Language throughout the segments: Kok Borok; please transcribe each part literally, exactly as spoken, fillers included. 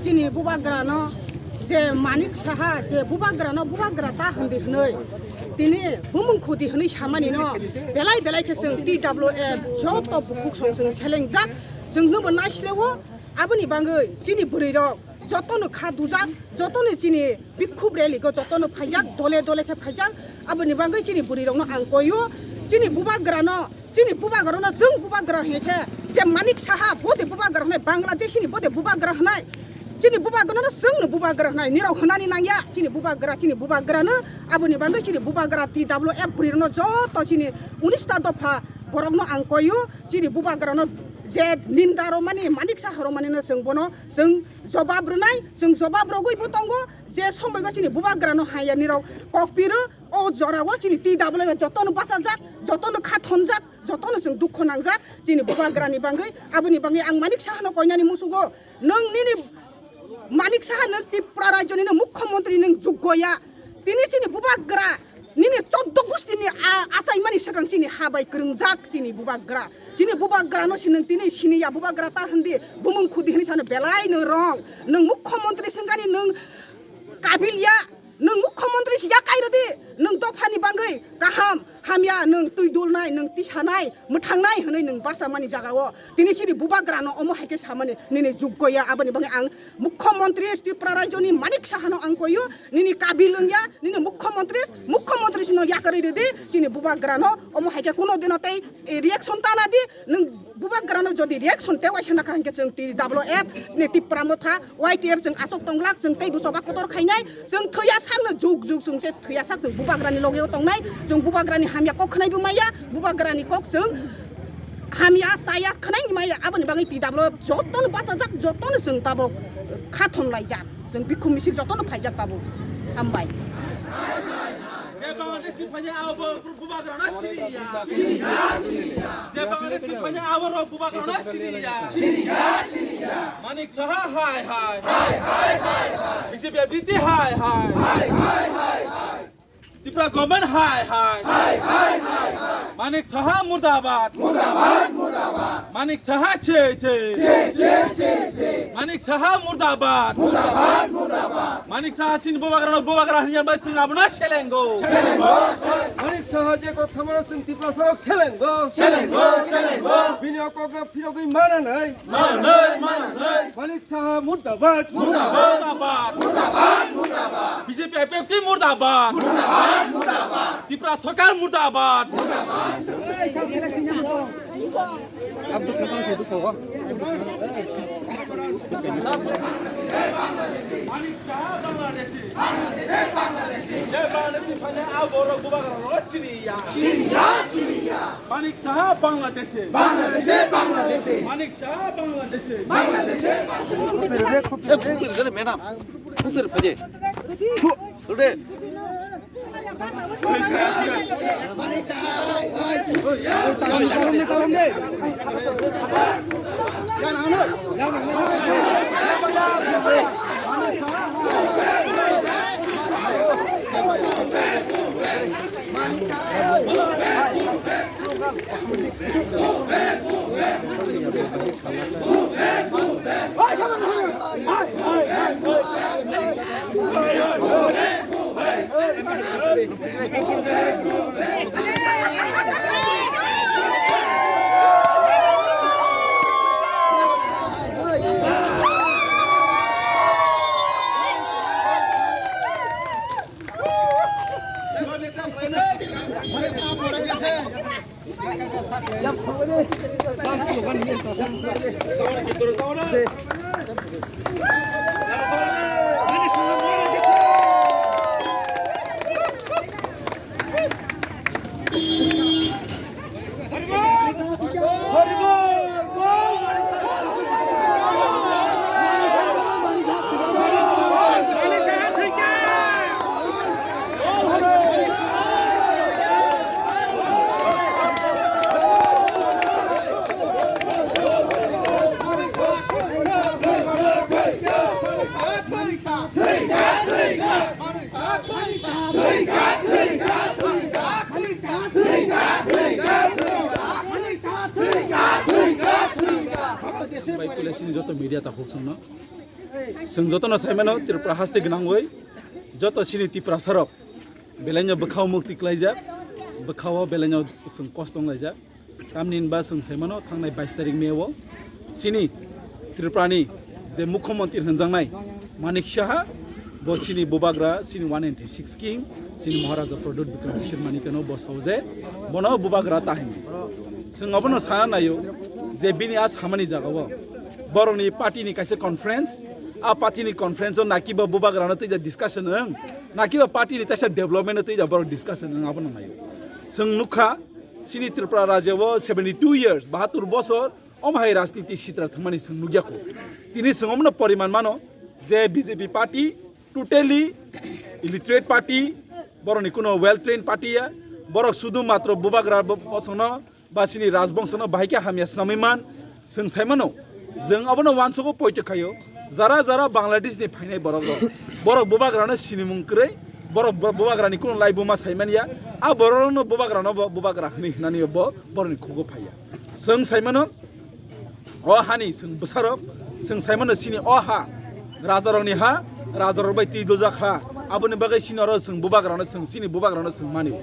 Chini bubagrano je Manik Saha je bubagrano bubagra ta hwndi hwnwi tini bumung khudi hwnwi samani no belai belai khe chwng T W F joto bukhuk song chwng selengjak, chwng hwnwi bo naisle o. Aboni bangwi chini bwrwi rok jotono kha dujak, jotono chini bikhub rally go jotono phaijak, dole dole khe phaijak. Aboni bangwi chini bwrwi rokno ang koio, chini bubagrano, chini bubagrano chwng bubagra hwnkhe je Manik Saha bode bubagra hwnai, Bangladesh ni bode bubagra hwnai, chini bubagrano chwngno bubagra hwnai, nirok hwnani nangya chini bubagra, chini bubagrano. Aboni bangwi chini bubagra T W F bwrwi rokno joto chini unis ta dopha borokno ang koio, chini bubagrano je ninda romani, Manik Saha romani no chwng bono chwng jobab rwnai, chwng jobab rogwi bo tongo. Je somoigo chini bubagrano haya nirok kok piro, o jorao chini T W F jotono bachajak, jotono kha thonjak, jotono chwng dukho nangjak chini bubagrani bangwi. Aboni bangwi ang Manik Sahano koinani musugo, nwng nini Manik Saha nwng Tripura rajyoni nwng mukhyamantri nwng juggo ya. Tini chini bubagra nini choddo gustini a-, achaimani swkang chini ha bai kwrwngjak chini bubagra. Chini bubagrano si nwng tini sini ya, bubagra ta hwndi, bumung khudi hwnwi sano belai nwng wrong. Nwng mukhyamantri swngani nwng kabil ya, nwng mukhyamantri si ya kai rwdi, nwng dophani bangwi kaham hamya, nwng twi dulnai, nwng tisanai, mwthangnai hwnwi nwng bachamani jagao tini chini bubagrano omo hai khe samani nini juggo ya. Aboni bagwi ang mukhyamantri Tripura rajyoni Manik Sahano ang koyo, nini kabil wngya, nini mukhyamantri, mukhyamantri sino yakarwi rwdi chini bubagrano, omo hai khe kuno dino tei reaction tana di, nwng bubagrano jodi reaction tei waisa naka hinkhe chwng T W F ni Tipra Motha, Y T F chwng aswk tonglak, chwng tei busoba kotor khainai, chwng thwiya sakno jug jug chwng se thwiya sak chwng bubagrani logeo tongnai, chwng bubagrani hamya kok khwnai bo maya, bubagrani kok chwng hamya chaya khwnai ni maya, aboni bagwi T W F jotono bachajak, jotono chwng tabok kha thom laijak, chwng bikhu misil jotono phaijak tabok. Hambai. Je Bangladesh ni phanya abo bubagrano siniya. Je Bangladesh ni phanya abo bubagrano siniya. Manik Saha hai hai. B J P B T hai hai. Tripura government hai hai. Manik Saha murdabad. Manik Saha che che. Manik Saha murdabad. Manik Saha chini bubagra, bubagra hwnwi bai chwng abono selengo. Manik Saha je kok samano chwng Tiprasarok selengo. Bini o kokno phirogwi mananai. Manik Saha murdabad. Murdabad. B J P I P F T murdabad. Tipra Sarkar murdabad. Manik Saha Bangladeshi. Bangladeshi. Je Bangladeshi phane aborok bubagra rok siniya. Siniya, siniya. Manik Saha Bangladeshi. Bangladeshi, Bangladeshi. Manik Saha Bangladeshi. Bangladeshi, Bangladeshi. Madam. Bai Kulasini joto media ta hoksongno. Chwng jotono saimano Tripura haste gwnangwi joto chini Tiprasarok belaino bwkhao mukti klaijak, bwkhao belaino chwng kosto wnglaijak. Tamni hinba chwng saimano thangnai bais tarik May o chini Tripurani je Mukhyamantri hwnjaknai Manik Saha, bo chini bubagra, chini one eighty six king, chini Maharaja Pradyut Bikram Kishore Manikyano bo sao je bono bubagra ta hwnwi. Chwng obono sana naio je bini a samani jagao borokni party ni kaisa conference, a party ni conference o nakiba bubagrano twi da discussion wng, nakiba party ni taisa development o twi da borok discussion wng, abono naio. Chwng nukha chini Tripura rajya o seventy two years, bahatur bosor, omo hai rajniti sitra thwngmani chwng nukya kho. Tini chwng omono poriman mano je B J P party totally illiterate party, borokni kuno well trained party ya, borok sudu matro bubagra bo-, bosongno ba chini rajbongsono bahai khe hamya swnamwi man, chwng saimano, chwng abono uansugo poito khaio, jara jara Bangladesh ni phainai borok rok, borok bubagrano sinimung kwrwi, borok bo-, bubagrani kuno laibuma saimanya, a borok rokno bubagrano bo bubagra hwnwi hwnani bo borokni khugo phaiya. Chwng saimano, o hani chwng bwsarok, chwng saimano chini o ha, rajarokni ha, rajarok bai twi dujak ha, aboni bagwi chini oro chwng bubagrano chwng chini bubagrano chwng mani.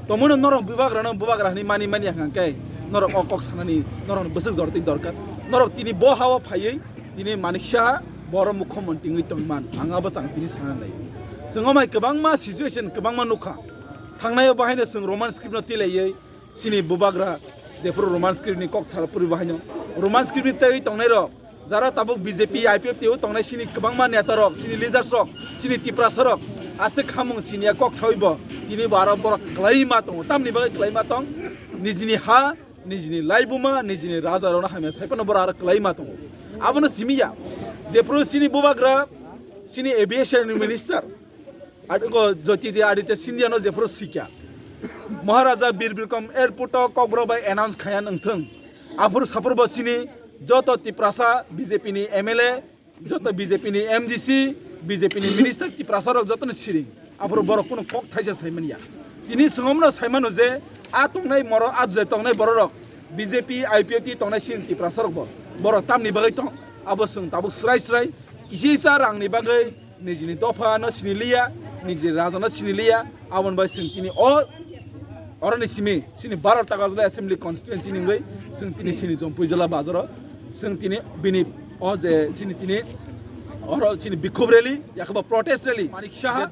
Tongmano norok bubagrano bubagra hwnwi mani mani hwnkha khe norok o kok sanani norokni bwswk jora twi dorkar. Norok tini bo ha-o phaiwi tini Manik Saha borok mukhyamantri wngwi tongman ang abo chang tini sana nai. Chwng omai kwbangma situation kwbangma nukha. Thangnai o bahaino chwng Roman script no tilaiwi chini bubagra jephuru Roman script ni kok sal puri bahaino Roman script ni tei tongnai rok jara tabuk B J P, I P F T o tongnai chini kwbangma neta rok, chini leaders rok, chini Tiprasa rok aswk khamung chini ya kok sawi bo tini bo aro borok kwlai ma tongo. Tamni bagwi kwlai ma tong? Nijini ha, nijini laibuma, nijini raja rokno hamya sai phano borok aro kwlai ma tongo. Abono simi ya jephuru chini bubagra chini aviation ni minister Adi-, go Jyoti Aditya Scindia no jephuru sikya. Maharaja Bir Bikram airport o kokborok bai announce khaya nangthung. Aphuru saphuru bo chini joto Tiprasa B J P ni M L A, joto B J P ni M D C, B J P ni minister Tiprasa rok joto ni siring. Aphuru borok kuno kok thaisa saimanya. Tini swngomno saimano je a tongnai moro, a je tongnai borok rok B J P, I P F T tongnai chini Tiprasa rok bo. Borok tamni bagwi tong, abo swng tabuk srai srai kisi sa rangni bagwi nijini dopha no sini liya, nijini raja no sini liya, aboni bai chwng tini o, oroni simi, chini baro Takarjala Assembly Constituency ni wngwi chwng tini chini Jampui Jala bazaro, chwng tini bini o je chini tini oro chini bikhub rally, yakhuba protest rally, Manik Saha,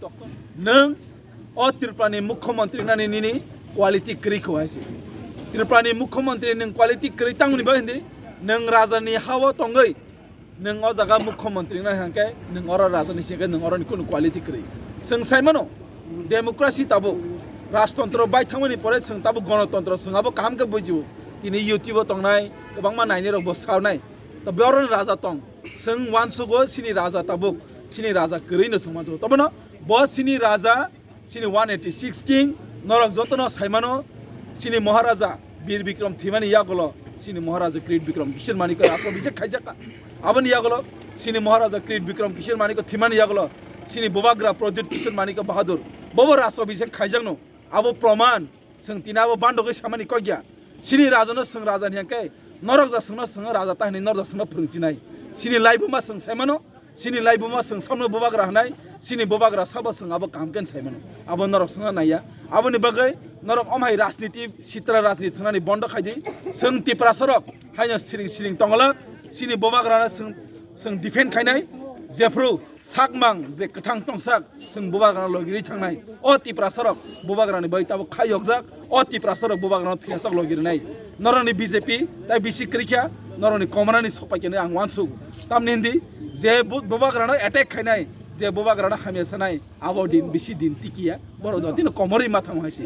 nwng o Tripurani Mukhyamantri nani nini quality kwrwi kho hai se. Tripurani Mukhyamantri nwng quality kwrwi tangmani bai hindi, nwng rajani ha-o tongwi, nwng o jaga Mukhyamantri wngna hwnkhe nwng oro rajani singkhe nwng oroni kunu quality kwrwi. Chwng saimano, democracy tabuk, rajtontro bai thangmani pore chwng tabuk gonotontro chwng abo kaham khe bujio. Tini YouTube o tongnai kwbangma nainai rok bo sawnai. To boroni raja tong. Chwng uansugo chini raja tabuk, chini raja kwrwi no chwng uansugo. Tobono bo chini raja, chini one eighty six king, norok jotono saimano, chini Maharaja Bir Bikram thwimani yagulo, chini Maharaja Kirit Bikram Kishore Manikya Rashtrabhishek khaijakha. Aboni yagulo, chini Maharaja Kirit Bikram Kishore Manikya thwimani yagulo, chini Bubagra Pradyut Kishore Manikya Bahadur, bobo Rashtrabhishek khaijakno. Abo proman, chwng tini abo bandogwi samani kokya. Chini rajano chwng raja ni hwnkhe, norok ja chwngno chwng raja ta hwnwi norok ja chwngno phwrwngchinai. Chini laibuma chwng saimano, chini laibuma chwng samno bubagra hwnai, chini bubagra sabo chwng abo kaham khe saimano. Abo norok chwngno naiya. Aboni bagwi norok omhai rajniti, sitra rajniti thwngnani bondo khaidi. Chwng Tiprasarok haino siring siring tongolak, chini bubagrano chwng, chwng defend khainai. Jephru sakmang je kwthang tongsak, chwng bubagrano logirwi thangnai. O Tiprasarok bubagrani bai tabuk khai yokjak. O Tiprasarok bubagrano thwiyasak logirinai. Norokni B J P tai bisi kwrwikha, norokni komanani sopaikhe ang uansuk. Tamni hindi je bu-, bubagrano attack khainai, je bubagrano hamya sanai, abo din bisi din tikiya. Borok dotino komorwi mathang hai se.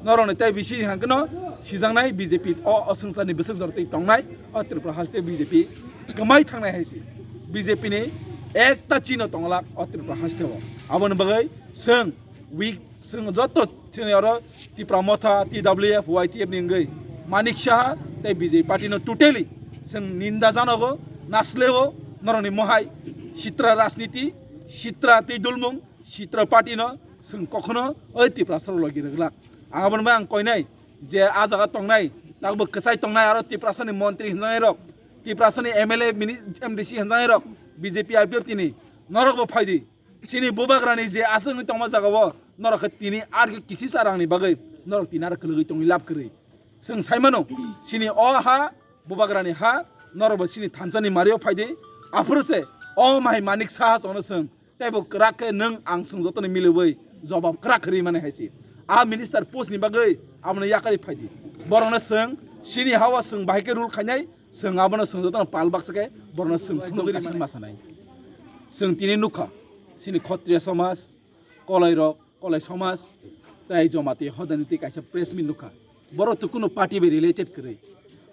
Norokni tai bisi hangkeno sijaknai B J P o, o swngcharni bwswk jortwi tongnai. O Tripura haste B J P kwmai thangnai hai se. B J P ni ekta chino tongolak o Tripura haste o. Aboni bagwi chwng weak, chwng joto chini oro Tipra Motha, T W F, Y T F ni wngwi Manik Saha tei B J P party no totally chwng ninda janogo, nasleo, norokni mohai, sitra rajniti, sitra tei dulmung, sitra party no chwng kokhono oi Tiprasa logi rwglak. Ang aboni bai ang koinai je a jaga tongnai, takbo kwchai tongnai aro Tiprasa ni montri hwnjaknai rok, Tiprasa ni M L A, mini-, M D C hwnjaknai rok, B J P, I P F T ni Norok bo phaidi. Chini bubagrani je aswk wngwi tongma jaga o norok khe tini ar khe kisisa rangni bagwi norok tini aro kwlwgwi tongwi lab kwrwi. Chwng sai mano, chini o ha bubagrani ha, norok bo chini thansa ni mari o phaidi. Aphuru se o mai Manik Saha chwngno chwng teibo kwrak khe nwng ang chwng jotono miliwi jobab kwrak khe rwi mani hai se. A minister post ni bagwi abono yakarwi phaidi. Borokno chwng chini ha o chwng bahai khe rule khainai, chwng abono chwng jotono pal baksa khe borokno chwng phunugwi rwi mani. Chwng tini nukha chini Khotriya somaj, Kolairok, Kolai somaj, tei Jomati hodani tei kaisa press meet nukha. Borok to kuno party bai related kwrwi.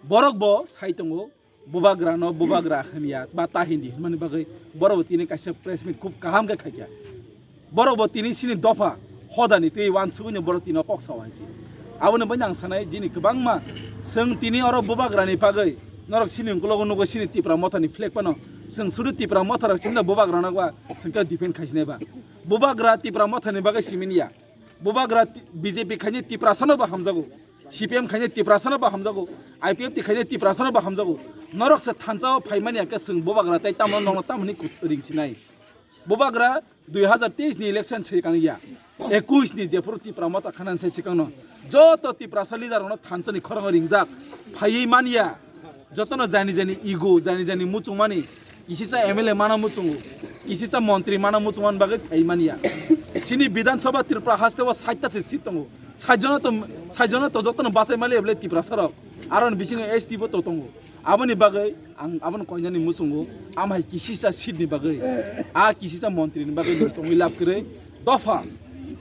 Borok bo sai tongo, bubagrano bubagra hwnya ba ta hindi hwnmani bagwi borok bo tini kaisa press meet khub kaham khe khaikha. Borok bo tini chini dopha hodani tei uansugwino borok tini kok sao hai se. Aboni bagwi ang sanai, jini kwbangma chwng tini oro bubagrani bagwi norok chini ukologo nugo chini Tipra Mothani flag phano. Chwng sudu Tipra Motharok chini bubagrano ba chwng khe defend khaisinai ba. Bubagra Tipra Mothani bagwi simini ya. Bubagra ti-, B J P khaini Tiprasano bo hamjago. C P M khaini Tiprasano bo hamjago. I P F T khaini Tiprasano bo hamjago. Norok se thansa o phaimani ya khe chwng bubagra tei tamo nongno tamoni kut-, ringsinai. Bubagra dui hazar teis ni election se kang ya. Ekuis ni jephuru Tipra Motha khanan se sikangno joto Tiprasa leader rokno thansa ni khorang ringjak phaiwi manya. Jotono jani jani ego, jani jani muchungmani, kisisa M L A mana muchungo, kisisa montri mana muchungmani bagwi phai manya. Chini Bidhan Sabha Tripura haste o sait ta se seat tongo. Sait jona to, sait jona to jotono bachai mali eble Tiprasa rok. Aron bisingo S T bo to tongo. Aboni bagwi ang abono koinani muchungo, amhai kisisa seat ni bagwi, a kisisa montri ni bagwi nwng tongwi lab kwrwi. Dopha,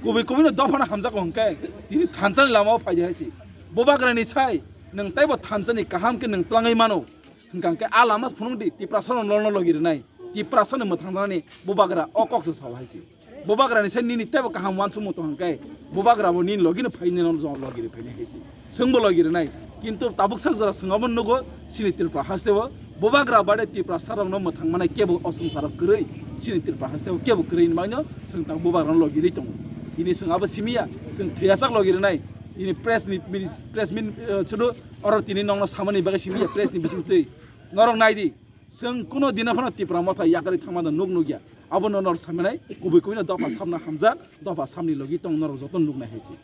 kubui kubui no dopha no hamjago hwnkhe, tini thansa ni lama o phaidi hai se. Bubagra ni sai, nwng teibo thansa ni kaham khe nwng twlangwi mano. Hwnkha khe a lama phunuk di, Tiprasa no nolno logi rwnai, Tiprasa no mwthang janani bubagra o kok se sao hai se. Bubagra ni sai nini teibo kaham uansukmung tong hwnkhe, bubagra bo nini logi no phai nini logi rwi phainai hai se. Chwng bo logi rwnai, kintu tabuk sak jora chwng abo nugo chini Tripura haste o bubagra bade Tiprasa rok no mwthang manai kebo o swngchar o kwrwi, chini Tripura haste o kebo kwrwi ni bagwi no chwng tabuk bubagra no logi rwi tongo. Tini chwng abo simi ya, chwng thwiyasak logi rwnai. Tini press ni, press meet, eh, chudu oro tini nokno samani bagwi simi ya press ni bising twi. Norok nai di, chwng kuno dino phano Tipra Motha yakarwi thangma da nuk nukya. Abono norok samanai, kubui kubui no dopha samna hamjak, dopha samni logi tong norok joto nuknai hai se.